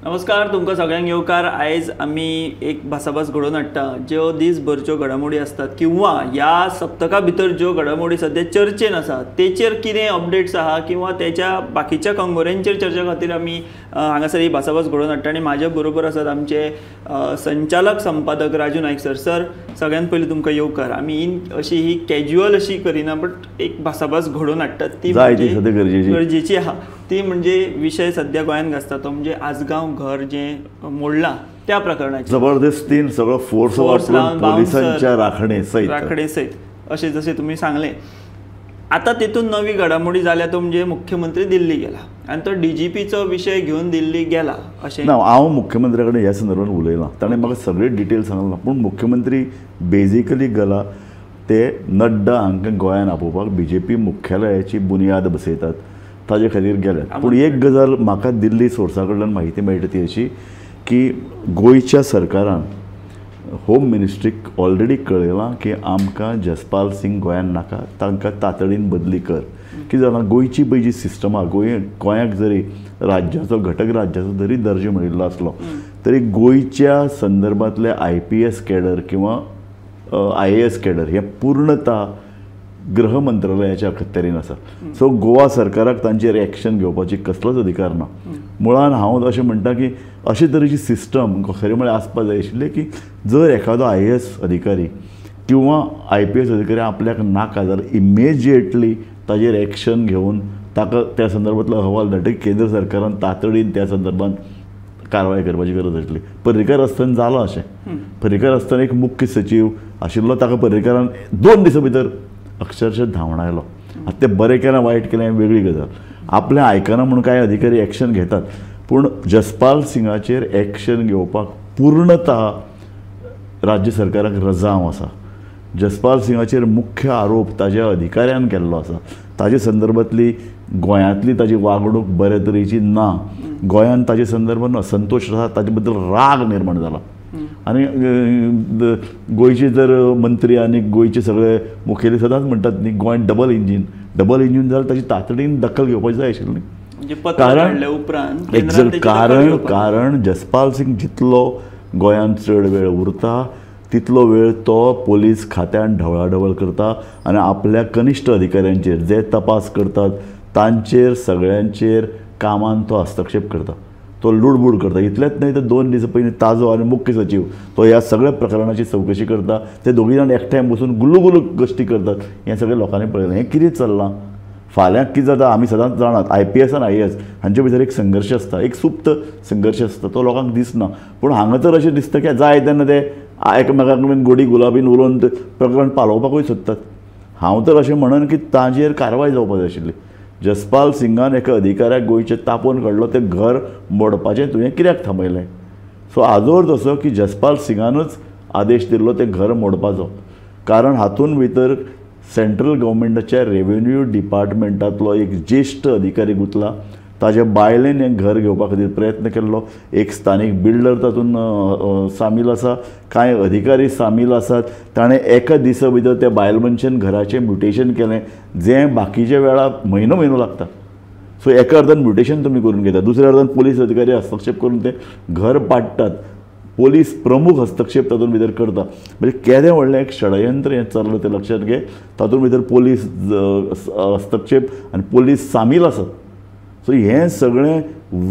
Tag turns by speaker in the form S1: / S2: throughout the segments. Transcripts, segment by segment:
S1: नमस्कार, तुमकां सगळ्यांक येवकार. आयज आमी एक भासाभास घडोवन हाडटा ज्यो दीसभरच्यो घडामोडी आसतात किंवा ह्या सप्तका भितर ज्यो घडामोडी सद्या चर्चेन आसा तेचेर कितें अपडेट्स आहा किंवा तेच्या बाकीच्या कंगोऱ्यांचेर चर्चा खातीर आमी हांगासर ही भासाभास घडोवन हाडटा. आनी म्हाज्या बरोबर आसात आमचे संचालक संपादक राजू नायक सर. सर, सगळ्यांत पयलीं तुमकां येवकार. आमी अशी ही कॅज्युअल अशी करिना, बट एक भासाभास घडोवन हाडटात ती गरजेची आहा. ती म्हणजे विशय सध्या गोंयांत गाजता तो म्हणजे आजगांव घर जें मोडलां त्या प्रकरणाचें.
S2: जबरदस्तीन सगळो फोर्स वापरून पोलिसांच्या राखणे
S1: सयत अशें जशें तुमी सांगलें. आतां तेतून नवी घडामोडी जाल्या तो म्हणजे मुख्यमंत्री दिल्ली गेला आनी तो डीजीपीचो विशय घेवन दिल्ली गेला अशें.
S2: ना, हांव मुख्यमंत्र्या कडेन ह्या संदर्भात उलयलां, ताणें म्हाका सगळे डिटेल सांगला. पूण मुख्यमंत्री बेजिकली गेला ते नड्डा हांकां गोंयांत आपोवपाक बीजेपी मुख्यालयाची बुनियाद बसयतात ताजे खातीर गेले. पूण एक गजाल म्हाका दिल्ली सोर्सा कडल्यान म्हायती मेळटा ती अशी की गोंयच्या सरकारान होम मिनिस्ट्रीक ऑलरेडी कळयलां की आमकां जसपाल सिंग गोंयांत नाका, तांकां तातडीन बदली कर. कितें जाणां, गोंयची पळय जी सिस्टम आहा, गोंयाक जरी राज्याचो घटक राज्याचो जरी दर्जो मेळिल्लो आसलो तरी गोंयच्या संदर्भांतले IPS cadre किंवा IAS cadre हे पूर्णता गृह मंत्रालयाच्या अखत्यारीन आसा. सो गोवा सरकाराक तांचेर एक्शन घेवपाची कसलोच अधिकार ना. मुळान हांव अशें म्हणटा की अशे तरेची सिस्टम खरें म्हळ्यार आसपाक जाय आशिल्लें की जर एखादो IAS अधिकारी किंवा IPS अधिकारी आपल्याक नाका जाल्यार इमिजिएटली ताजेर एक्शन घेवन ताका त्या संदर्भांतलो अहवाल धाडटा. केंद्र सरकारान तातडीन त्या संदर्भात कारवाय करपाची गरज आशिल्ली. पर्रीकर आसतना जालां अशें. पर्रीकर आसतना एक मुख्य सचीव आशिल्लो, ताका पर्रीकरान 2 दिसां भितर अक्षरशः धांवडायलो. आतां तें बरें केलें वायट केलें वेगळी गजाल, आपलें आयकना म्हूण कांय अधिकारी एक्शन घेतात. पूण जसपाल सिंगाचेर एक्शन घेवपाक पूर्णतः राज्य सरकाराक रजांव आसा. जसपाल सिंगाचेर मुख्य आरोप ताज्या अधिकाऱ्यान केल्लो आसा. ताजे संदर्भांतली गोंयांतली ताजी वागणूक बरे तरेची ना, गोंयांत ताजे संदर्भात असंतोश आसा, ताजे बद्दल राग निर्माण जाला. आनी गोंयचे जर मंत्री आनी गोंयचे सगळे मुखेली सदांच म्हणटात न्ही, Goem double engine, double engine जाल्यार ताची तातडीन दखल घेवपाची जाय आशिल्ली. कारण कारण जसपाल सिंग जितलो गोंयांत चड वेळ उरता तितलो वेळ तो पोलीस खात्यान ढवळाढवळ करता आनी आपल्या कनिश्ठ अधिकाऱ्यांचेर जे तपास करतात तांचेर सगळ्यांचेर कामान तो हस्तक्षेप करता, तो लुडबूड करता. इतलेंच न्हय तर 2 दिसां पयलीं ताजो आनी मुख्य सचीव तो ह्या सगळ्या प्रकरणाची चवकशी करता. ते दोगूय जाण एकठांय बसून गुलू गुलू गोश्टी करतात. हें सगळें लोकांनी पळयलें. हें कितें चल्लां, फाल्यां कितें जाता आमी सदांच जाणात. IPS आनी IAS हांचे भितर एक संघर्श आसता, एक सुप्त संघर्श आसता, तो लोकांक दिसना. पूण हांगा तर अशें दिसता की जाय तेन्ना ते एकामेकां कडेन गोडी गुलाबीन उलोवन प्रकरण पालोवपाकूय सोदतात. हांव तर अशें म्हणन की ताजेर कारवाय जावपाक जाय आशिल्ली. जसपाल सिंगान एका अधिकाऱ्याक गोंयचें तापोवन काडलो, तें घर मोडपाचें तुवें कित्याक थांबयलें? सो आजोर तसो की जसपाल सिंगानूच आदेश दिल्लो तें घर मोडपाचो, कारण हातूंत भितर सेंट्रल गव्हर्मेंटाच्या रेव्हेन्यू डिपार्टमेंटांतलो एक ज्येश्ठ अधिकारी गुतला. ताज्या बायलेन हें घर घेवपा खातीर प्रयत्न केल्लो. एक स्थानीक बिल्डर तातूंत सामील आसा, कांय अधिकारी सामील आसात. ताणें एका दिसा भितर त्या बायल मनशेन घराचें म्युटेशन केलें, जें बाकीच्या वेळार म्हयनो म्हयनो लागता. सो एका अर्दान म्युटेशन तुमी करून घेता, दुसऱ्या अर्दान पोलीस अधिकारी हस्तक्षेप करून तें घर पाडटात, पोलीस प्रमुख हस्तक्षेप तातूंत भितर करता. म्हणजे केदें व्हडलें एक षडयंत्र हें चल्लां तें लक्षांत घे. तातूंत भितर पोलीस हस्तक्षेप आनी पोलीस सामील आसात. सो हें सगळें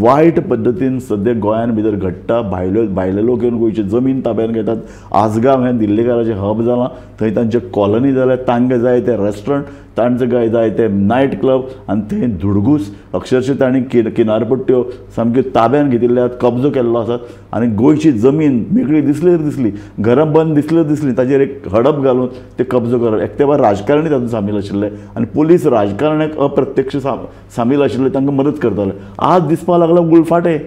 S2: वायट पद्दतीन सद्या गोंयांत भितर घडटा. भायले लोक येवन गोंयची जमीन ताब्यान घेतात. आजगांव हें दिल्लीकाराचें हब जालां, थंय तांचे कॉलनी जाल्या, तांकां जाय ते रेस्टॉरंट, तांचे काय जाय ते नायट क्लब आनी थंय धुडगूस अक्षरशः तांणी किनारपट्ट्यो सामक्यो ताब्यान घेतिल्ल्यो आसात, कब्जो केल्लो आसा. आनी गोंयची जमीन मेकळी दिसली दिसली, घरां बंद दिसली दिसली, ताजेर एक हडप घालून ते कब्जो करप. एक तेंपार राजकारणी तातूंत सामील आशिल्ले आनी पोलीस राजकारण्याक अप्रत्यक्ष सामील आशिल्ले, तांकां मदत करताले. आज दिसपाक लागला गुलफाटे,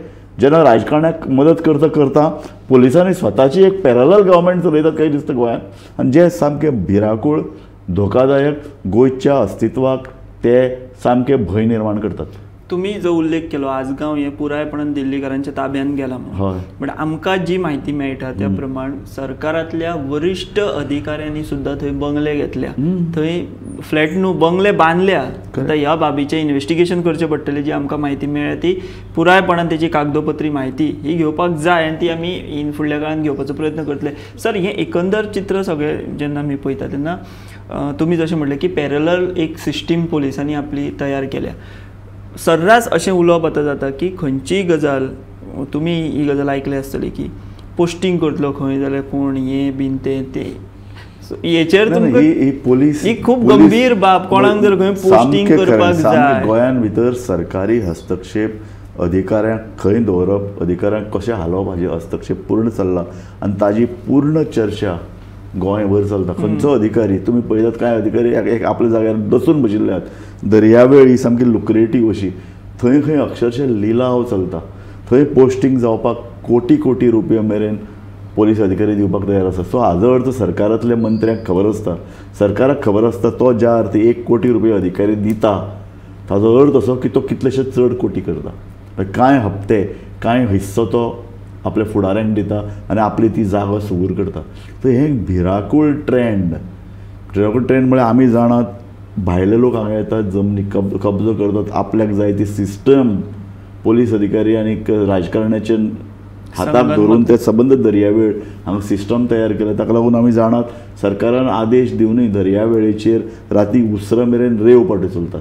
S2: जेन्ना राजकारण्याक मदत करता करता पोलिसांनी स्वताची एक पॅरलल गव्हर्मेंट चलयतात काही दिसता गोंयांत, आनी जे सामकें भिरांकूळ, धोकादायक, गोंयच्या अस्तित्वाक ते सामकें भंय निर्माण करतात.
S1: तुमी जो उल्लेख केलो आजगांव हे पुरायपणान दिल्लीकारांच्या ताब्यान गेला म्हणून, बट आमकां जी म्हायती मेळटा त्या प्रमाण सरकारांतल्या वरिश्ठ अधिकाऱ्यांनी सुद्दां थंय बंगले घेतल्या, थंय फ्लॅट न्हू बंगले बांदल्या. आतां ह्या बाबीचें इन्वेस्टिगेशन करचें पडटलें. जी आमकां म्हायती मेळ्ळ्या ती पुरायपणान तेची कागदोपत्री म्हायती ही घेवपाक जाय आनी ती आमी इन फुडल्या काळान घेवपाचो प्रयत्न करतले. सर, हें एकंदर चित्र सगळें जेन्ना आमी पळयता तेन्ना तुमी जशें म्हटलें की पॅरलल एक सिस्टीम पोलिसांनी आपली तयार केल्या. सर्रास अशें उलोवप आतां जाता की खंयचीय गजाल, तुमी ही गजाल आयकल्या आसतली की पोस्टींग करतलो खंय जाल्यार कोण हें बीन तें तें, हेचेर तुमकां
S2: पोलीस
S1: ही खूब गंभीर बाब. कोणाक जर खंय पोस्टींग करपाक जाय,
S2: गोंयांत भितर सरकारी हस्तक्षेप, अधिकाऱ्यांक खंय दवरप, अधिकाऱ्यांक कशें हालोवप हाजे हस्तक्षेप पूर्ण चल्ला आनी ताजी पूर्ण चर्चा गोंयभर चलता. खंयचो अधिकारी तुमी पळयतात, कांय अधिकारी एक आपल्या जाग्यार दसून बशिल्ले आहात. दर्यावेळ ही सामकी लुक्रेटीव अशी, थंय खंय अक्षरशः लिलाव चलता. थंय पोस्टींग जावपाक कोटी कोटी रुपया मेरेन पोलीस अधिकारी दिवपाक तयार आसा. सो हाजो अर्थ सरकारांतल्या मंत्र्यांक खबर आसता, सरकाराक खबर आसता तो ज्या अर्थी 1 कोटी रुपया अधिकारी दिता ताजो अर्थ असो की तो कितलेशे चड कोटी करता. कांय हप्ते, कांय हिस्सो तो आपल्या फुडाऱ्यांक दिता आनी आपली ती जागो सुगूर करता. तर हें भिराकूळ ट्रेंड, भिराकूळ ट्रेंड म्हळ्यार आमी जाणात भायले लोक हांगा येतात, जमनी कब्जो करतात, आपल्याक जाय ती सिस्टम पोलीस अधिकारी आनी राजकारण्याचे हाताक धरून ते सबंद दर्यावेळ हांगा सिस्टम तयार केल्या. ताका लागून आमी जाणात सरकारान आदेश दिवनूय दर्यावेळेचेर राती उसरां मेरेन रेव पाटी चलतात,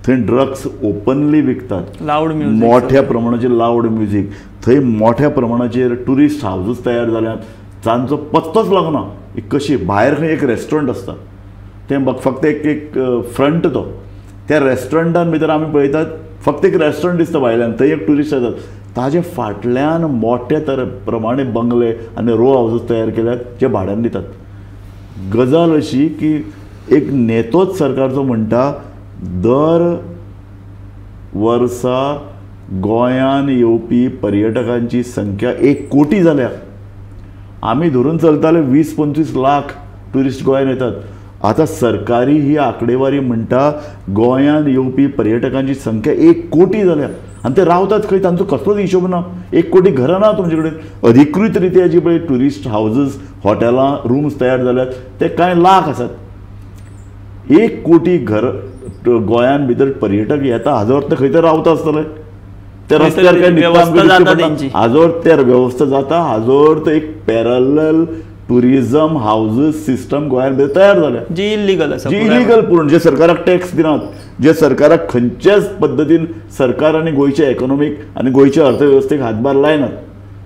S2: थंय ड्रग्स ओपनली विकतात,
S1: लावड म्युझिक,
S2: मोठ्या प्रमाणाचेर लावड म्युझिक, थंय मोठ्या प्रमाणाचेर ट्युरिस्ट हावजीस तयार जाल्यात जांचो पत्तोच लागना. एक कशी भायर खंय एक रेस्टॉरंट आसता, तें फक्त एक एक फ्रंट तो, त्या रेस्टॉरंटान भितर आमी पळयतात फक्त एक रेस्टॉरंट दिसता भायल्यान, थंय एक ट्युरिस्ट येतात, ताजे फाटल्यान मोठ्या तर प्रमाणे बंगले आनी रो हावजीस तयार केल्यात जे भाड्यान दितात. गजाल अशी की एक नेतोच सरकारचो म्हणटा दर वर्सा गोंयान येवपी पर्यटकांची संख्या 1 कोटी जाल्या. आमी धरून चलताले 20-25 लाख ट्युरिस्ट गोंयान येतात. आतां सरकारी ही आंकडेवारी म्हणटा गोंयान येवपी पर्यटकांची संख्या 1 कोटी जाल्या आनी ते रावतात खंय, तांचो कसलोच हिशोब ना. 1 कोटी घरां ना तुमचे कडेन. अधिकृत रित्या जी पळय ट्युरिस्ट हावजीस, हॉटेलां, रुम्स तयार जाल्यात ते कांय लाख आसात. 1 कोटी घर गोंयान भितर पर्यटक येता हाजो अर्थ खंय तर रावता आसतले, ते रस्त्यार काय हाजो अर्थ त्या वेवस्था जाता, हाजो अर्थ एक पॅरलल टुरिझम हावजीस सिस्टम गोंयान भितर तयार जाल्या
S1: जी इलिगल आसा,
S2: जी इलिगल पूर्ण, जे सरकाराक टॅक्स दिनात, जे सरकाराक खंयच्याच पद्दतीन सरकार आनी गोंयचे इकॉनॉमीक आनी गोंयचे अर्थवेवस्थेक हातभार लायनात.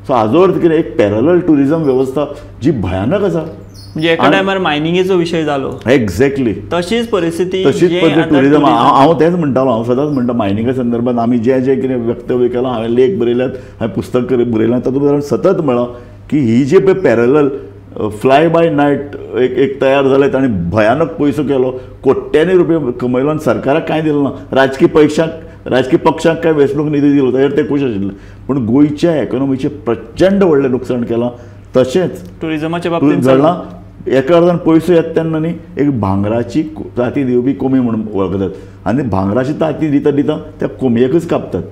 S2: सो हाजो अर्थ कितें, एक पॅरलल टुरिझम वेवस्था जी भयानक आसा.
S1: म्हणजे एका टायमार मायनिंगेचो विशय जालो,
S2: एक्झॅक्टली
S1: तशीच परिस्थिती,
S2: तशीच परिस्थिती टुरिझम. हांव तेंच म्हणटालो, हांव सदांच म्हणटा मायनिंगा संदर्भात आमी जें जें कितें वक्तव्य केलां, हांवें लेख बरयल्यात, हांवें पुस्तक बरयलां, तातूंत हांवें सतत म्हळां की ही जी पळय पॅरलल फ्लाय बाय नायट एक एक तयार जालें, ताणें भयानक पयसो केलो, कोट्यांनी रुपया कमयलो आनी सरकाराक कांय दिलें ना. राजकी पक्षांक, राजकी पक्षांक कांय वेंचणूक निधी दिलो जाल्यार ते खूश आशिल्ले, पूण गोंयच्या इकॉनॉमीचें प्रचंड व्हडलें लुकसाण केलां. तशेंच
S1: टुरिझमाच्या बाबतींत
S2: घडलां. एका अर्दान पयसो येता तेन्ना न्ही एक भांगराची तांती दिवपी कोंबी म्हणून वळखतात आनी भांगराची तांती दिता दिता त्या कोंबयेकच कापतात.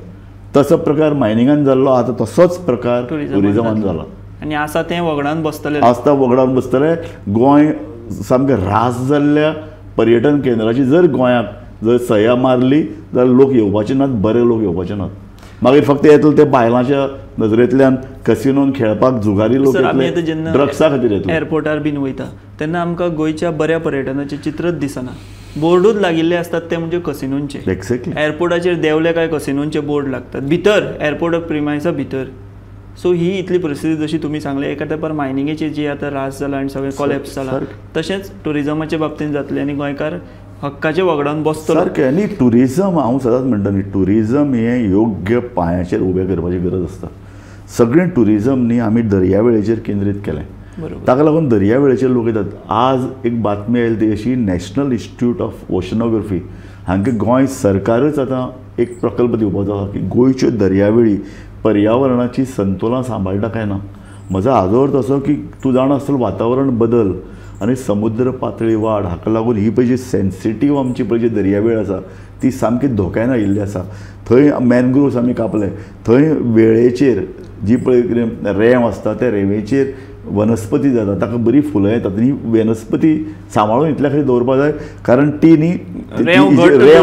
S2: तसो प्रकार मायनिंगान जाल्लो, आतां तसोच प्रकार टुरिझमान जाला
S1: आनी आसा तें वगडावन बसतले,
S2: आसता वगडावन बसतले. गोंय सामकें रास जाल्ल्या पर्यटन केंद्राची जर गोंयाक जर सया मारली जाल्यार लोक येवपाचे नात, बरे लोक येवपाचे नात. मागीर फक्त येतले ते बायलांच्या नजरेंतल्यान कसिनोन खेळपाक जुगारी लोक येतले, ड्रग्सा खातीर येतले.
S1: एअरपोर्टार बीन वयता तेन्ना आमकां गोंयच्या बऱ्या पर्यटनाचें चित्रच दिसना. बोर्डूच लागिल्ले आसतात ते म्हणजे कसिनोंचे.
S2: एक्झॅक्टली.
S1: एअरपोर्टाचेर देंवले काय कसिनोंचे बोर्ड लागतात भितर, एअरपोर्ट प्रिमायसा भितर. सो ही इतली परिस्थिती जशी तुमी सांगले, एका तेंपार मायनिंगेची जी आतां रास जाला आनी सगळें कॉलेप्स जाला, तशेंच टुरिझमाच्या बाबतींत जातलें आनी गोंयकार हक्काचे वगडावन बसतलो.
S2: सारकें. आनी टुरिझम हांव सदांच म्हणटा न्ही, टुरिझम हें योग्य पांयाचेर उबें करपाची गरज आसता. सगळें टुरिझम न्ही आमी दर्यावेळेचेर केंद्रीत केलें, ताका लागून दर्यावेळेचेर लोक येतात. आज एक बातमी आयली ती अशी, नॅशनल इन्स्टिट्यूट ऑफ ओशनोग्राफी हांकां गोंय सरकारच आतां एक प्रकल्प दिवपाचो आसा की गोंयच्यो दर्यावेळी पर्यावरणाची संतुलन सांबाळटा काय ना. म्हजो हाजो अर्थ असो की तूं जाणा आसतलो वातावरण बदल आनी समुद्र पातळी वाड हाका लागून ही पळय जी सेन्सिटीव आमची पळय जी दर्यावेळ आसा ती सामकी धोक्यान आयिल्ली आसा. थंय मॅनग्रोव्स आमी कापले, थंय वेळेचेर जी पळय कितें रेंव आसता त्या रेंवेचेर वनस्पती जाता, ताका बरी फुलां येतात. ही वनस्पती सांबाळून इतल्या खातीर दवरपाक जाय कारण ती न्ही रेंव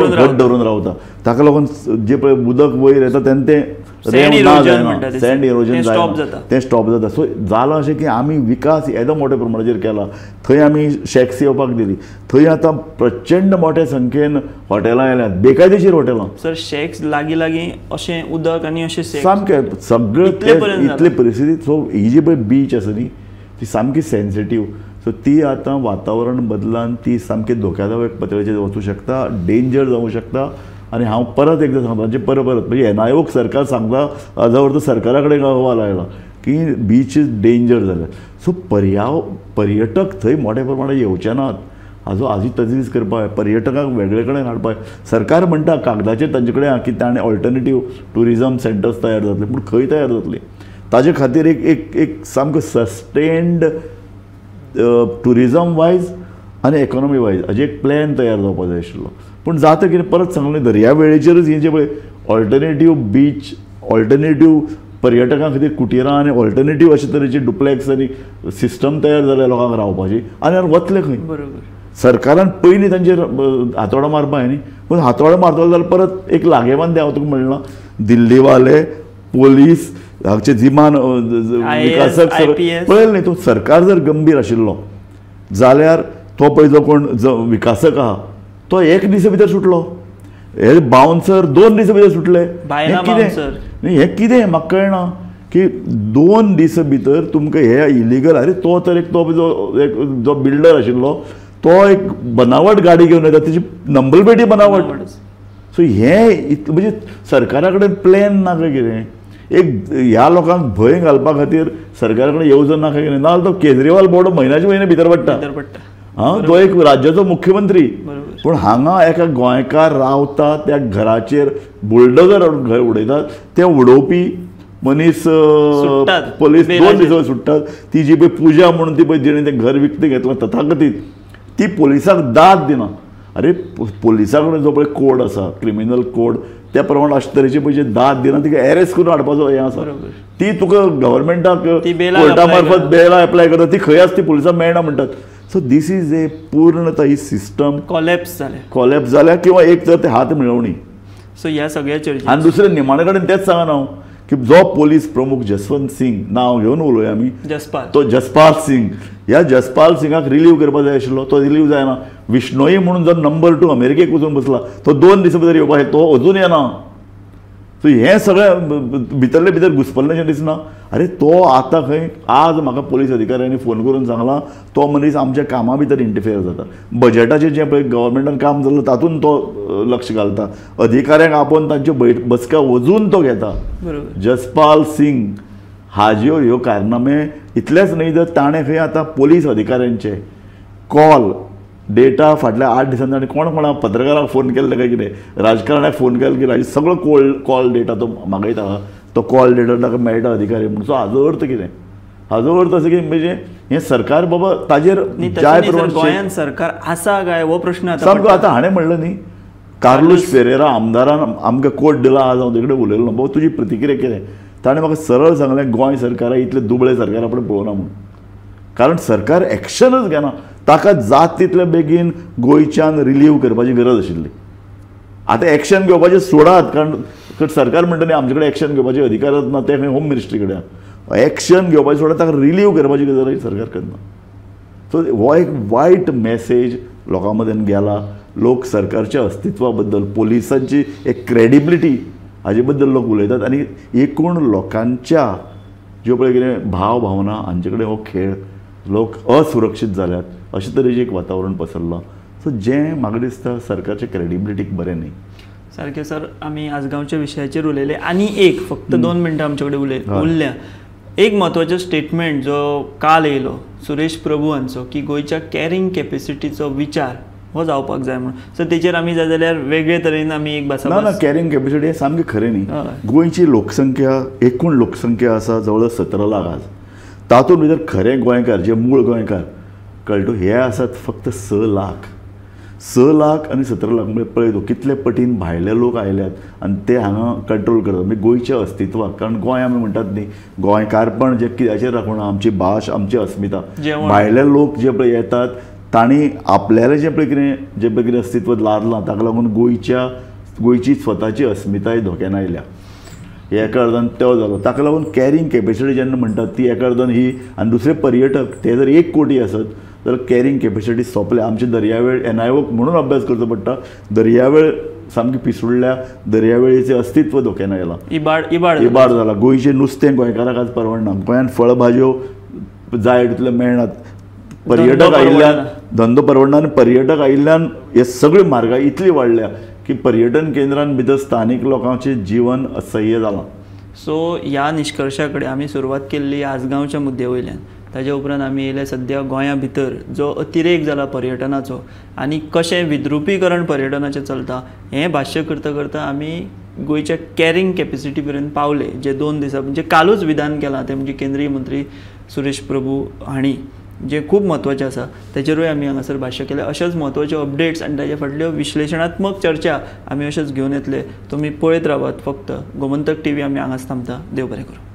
S2: घट धरून रावता. ताका लागून जे पळय उदक वयर येता तेन्ना तें रेंव ना जायना, सँड इरोजन जायना, तें स्टॉप जाता. सो जालां अशें की आमी विकास येदो मोठ्या प्रमाणाचेर केला, थंय आमी शॅक्स येवपाक दिली, थंय आतां प्रचंड मोठ्या संख्येन हॉटेलां आयल्यात, बेकायदेशीर हॉटेलां.
S1: सर शॅक्स लागीं लागीं अशें उदक आनी अशें
S2: सामकें सगळें इतले परिस्थिती. सो ही जी पळय बीच आसा न्ही ती सामकी सेन्सिटीव. सो ती आतां वातावरण बदलान ती सामकी धोक्यादायक पातळेचेर वचूं शकता, डेंजर जावूं शकता. आनी हांव परत एकदां सांगता, म्हणजे परत परत म्हणजे एनआयओक सरकार सांगता, हाजो अर्थ सरकारा कडेन अहवाल आयला की बीच is danger जाल्या. सो पर्यटक थंय मोठ्या प्रमाणात येवचे नात हाजो आजूय तजवीज करपाक जाय, पर्यटकांक वेगळे कडेन हाडपाक जाय. सरकार म्हणटा कागदाचेर तांचे कडेन की ताणें ऑल्टरनेटीव ट्युरिजम सेंटर्स तयार जातले, पूण खंय तयार जातले? ताजे खातीर एक एक एक सामको सस्टेन्ड ट्युरिजम वायज आनी इकॉनॉमी वायज हाजे एक प्लॅन तयार जावपाक जाय आशिल्लो. पूण जाता कितें परत सांगलें, दर्यावेळेचेरच हें जें पळय ऑल्टरनेटीव बीच, ऑल्टरनेटीव पर्यटकां खातीर कुटिरां आनी ऑल्टरनेटीव अशे तरेचे डुप्लेक्स आनी सिस्टम तयार जाल्या लोकांक रावपाची, आनी वतले खंय?
S1: बरोबर.
S2: सरकारान पयलीं तांचेर हातोडो मारपा न्ही, पूण हातोडो मारतलो जाल्यार परत एक लागेबांदे हांव तुका म्हणलां, दिल्लीवाले पोलीस हांगचे जिमान विकासक पळयलें न्ही तूं. सरकार जर गंभीर आशिल्लो जाल्यार तो पळय जो कोण विकासक आहा तो एक दिसा भितर सुटलो, हे बाउन्सर 2 दिसा भितर सुटले. कितें न्ही हें कितें म्हाका कळना की 2 दिसा भितर तुमकां हे इलिगल. अरे तो तर एक तो जो एक जो बिल्डर आशिल्लो तो एक बनावट गाडी घेवन येता, तेजी नंबर प्लेटी बनावट. सो हें इतलें म्हणजे सरकारा कडेन प्लॅन ना काय कितें, एक ह्या लोकांक भंय घालपा खातीर सरकारा कडेन येवजण ना काय कितें. नाजाल्यार तो केजरीवाल बोर्ड म्हयन्याचे म्हयने भितर पडटा, हां, तो एक राज्याचो मुख्यमंत्री. पूण हांगा एका गोंयकार रावता त्या घराचेर बुलडोजर हाडून घर उडयतात, ते उडोवपी मनीस पोलीस 2 दिसांनी सुट्टात. ती जी पळय पुजा म्हणून ती पळय जिणें तें घर विकतें घेतलां तथाकथीत ती पोलिसाक दाद दिना. अरे पोलिसा कडेन जो पळय कोड आसा, क्रिमिनल कोड, त्या प्रमाणे अशे तरेचे पळय दाद दिना तिका एरेस्ट करून हाडपाचो हें आसा. ती तुका गव्हर्मेंटाक कोर्टा मार्फत बेला एप्लाय करता, ती खंय आसा ती पोलिसाक मेळना म्हणटात. सो these is a पूर्णता ही सिस्टम
S1: कॉलॅप्स जाल्या,
S2: कॉलॅप्स जाल्या किंवा एक तर ते हात मेळोवणी.
S1: सो ह्या सगळ्या चर्चे
S2: आनी दुसरें निमाणे कडेन तेंच सांगना हांव की जो पोलीस प्रमुख जसवंत सिंग नांव घेवन उलोवया आमी,
S1: जसपाल,
S2: तो जसपाल सिंग, ह्या जसपाल सिंगाक रिलीव करपाक जाय आशिल्लो, तो रिलीव जायना. विष्णोई म्हणून जो नंबर 2 अमेरिकेक वचून बसला तो 2 दिसां भितर येवपाक, तो अजून येना. सो हें सगळें भितरले भितर घुसपल्लें दिसना. अरे तो आतां खंय, आज म्हाका पोलीस अधिकाऱ्यांनी फोन करून सांगलां तो मनीस आमच्या कामा भितर इंटरफियर जाता, बजेटाचेर जें पळय गव्हर्मेंटान काम जालां तातूंत तो लक्ष घालता, अधिकाऱ्यांक आपोवन तांच्यो बसका वजून तो घेता. जसपाल सिंग हाज्यो ह्यो कारनामे इतलेंच न्हय तर ताणें खंय आतां पोलीस अधिकाऱ्यांचे कॉल डेटा फाटल्या 8 दिसांनी ताणें कोण कोणा पत्रकारांक फोन केल्ले काय कितें, राजकारण्याक फोन केले कितें, हाजे सगळो कॉल डेटा तो मागयता, तो कॉल डेटा ताका मेळटा अधिकारी म्हणून. सो हाजो अर्थ कितें? हाजो अर्थ असो की म्हणजे हें सरकार बाबा ताजेर जाय प्रमाण
S1: गोंयांत सरकार आसा काय हो प्रश्न
S2: सामको. आतां हाणें म्हणलें न्ही, कार्लूस फेरेरा आमदारान आमकां कोट दिला, आज हांव तेकडे उलयलो ना, बाबा तुजी प्रतिक्रिया कितें? ताणें म्हाका सरळ सांगलें गोंय सरकारा इतलें दुबळें सरकार आपण पळोवना म्हणून, कारण सरकार एक्शनच घेना. ताका जात तितले बेगीन गोंयच्यान रिलीव करपाची गरज आशिल्ली. आतां एक्शन घेवपाचें सोडात, कारण सरकार म्हणटा न्ही आमचे कडेन एक्शन घेवपाचे अधिकारच ना, ते खंय होम मिनिस्ट्री कडेन. एक्शन घेवपाचें सोडात, ताका रिलीव करपाची गरज सरकार करना. सो हो एक वायट मॅसेज लोकां मदेन गेला. लोक सरकारच्या अस्तित्वा बद्दल, पोलिसांची एक क्रेडिबिलिटी हाजे बद्दल लोक उलयतात आनी एकूण लोकांच्या ज्यो पळय कितें भाव भावना हांचे कडेन हो खेळ, लोक असुरक्षीत जाल्यात अशे तरेचें एक वातावरण पसरलां. सो जें म्हाका दिसता सरकारच्या क्रेडिबिलिटीक बरें न्ही.
S1: सारकें सर, आमी आजगांवच्या विशयाचेर उलयले आनी एक फक्त 2 मिनटां आमचे कडेन उरल्या. एक म्हत्वाचो स्टेटमेंट जो काल येयलो सुरेश प्रभू हांचो की गोंयच्या कॅरिंग कॅपेसिटीचो विचार हो जावपाक जाय म्हणून. सो तेचेर आमी जाय जाल्यार वेगळे तरेन आमी एक भाशा
S2: ना कॅरिंग कॅपेसिटी हें सामकें खरें न्ही. गोंयची लोकसंख्या, एकूण लोकसंख्या आसा जवळ 17 लाख आज, तातूंत भितर खरें गोंयकार जे मूळ गोंयकार कळटो हे आसात फक्त 6 लाख 6 लाख आनी 17 लाख म्हणजे पळय तूं कितले पटीन भायले लोक आयल्यात आनी ते हांगा कंट्रोल करतात म्हणजे गोंयच्या अस्तित्वाक. कारण गोंय आमी म्हणटात न्ही, गोंयकारपण जें कित्याचेर राखून आमची भाश आमची अस्मिता, भायले लोक जे पळय येतात तांणी आपल्याले जें पळय कितें जें पळय कितें अस्तित्व लादलां ताका लागून गोंयची स्वताची अस्मिताय धोक्यान आयल्या. हे एका अर्दान तो जालो, ताका लागून कॅरींग कॅपेसिटी जेन्ना म्हणटात ती एका अर्दान ही. आनी दुसरे पर्यटक ते जर 1 कोटी आसत तर कॅरींग कॅपेसिटी सोंपल्या. आमचे दर्यावेळ एनआयओक म्हणून अभ्यास करचो पडटा, दर्यावेळ सामकी पिसुडल्या, दर्यावेळेचें अस्तित्व धोक्यान आयलां, इबाड इबाड जाला. गोंयचें नुस्तें गोंयकारांक आज परवडना, गोंयांत फळभाजयो जाय तितल्यो मेळनात, पर्यटक आयिल्ल्यान धंदो परवडना आनी पर्यटक आयिल्ल्यान हे सगळी म्हारगाय इतली वाडल्या की पर्यटन केंद्रान भितर स्थानीक लोकांचें जीवन असह्य जालां.
S1: सो ह्या निश्कर्शा कडेन आमी सुरवात केल्ली आसगांवच्या मुद्द्या वयल्यान, ताजे उपरांत आमी येयले सद्या गोंया भितर जो अतिरेक जाला पर्यटनाचो आनी कशें विद्रुपीकरण पर्यटनाचें चलता हें भाश्य करता करता आमी गोंयच्या कॅरींग कॅपेसिटी पर्यंत पावले, जे 2 दिसां म्हणजे कालूच विधान केलां तें म्हणजे केंद्रीय मंत्री सुरेश प्रभू हांणी, जे खूब म्हत्वाचें आसा तेचेरूय आमी हांगासर भाश्य केलें. अशेंच म्हत्वाच्यो अपडेट्स आनी ताजे फाटल्यो विश्लेशणात्मक चर्चा आमी अशेंच घेवन येतले. तुमी पळयत रावात फक्त गोमंतक टीव्ही. आमी हांगाच थांबता. देव बरें करूं.